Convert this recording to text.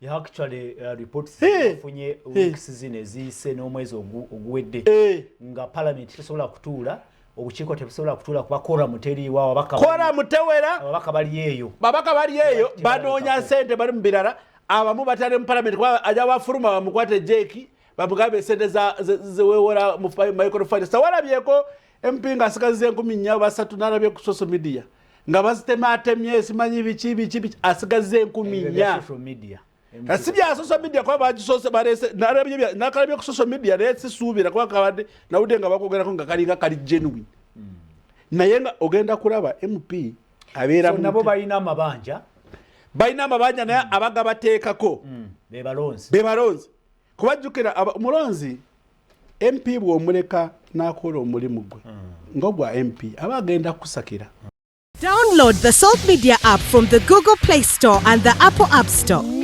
Yeah, actually reports Hey. zifunye weeks zino eziyise n'omwezi oguwedde nga parliament tesobola kutuula, obukiiko tebusobola kutuula kuba quorum teriiwo, ababaka Quorum tewera. Ababaka bali eyo. Babaka bali eyo. Tebalabikako. Banoonya sente, bali mu birala. Abamu batale mu parliament kuba ajja bafuluma bamukwate jeki, bamugambe sente zewewola mu microfinance. Tawalabyeko MP nga asigaziza 4000 basatu, nalabye ku social media nga bazitematemye, simanyi biki biki biki, asigaziza enkumi Ebyo bya nnya. Social media. Si bya social media kuba bagisose balese nakalabye ku social media, naye sisuubira kuba kabadde nawudde nga bakogerako nga kalinga kali genuine, naye nga ogenda kulaba MP abeera So mu nabo balina amabanja. Balina amabanja, naye abagabateekako Be balonzi. Be balonzi, kubajjukira omulonzi MP bw'omuleka n'akola omulimu gwe ng'ogwa MP, aba agenda kusakira. Download the Salt Media app from the Google Play Store and the Apple App Store.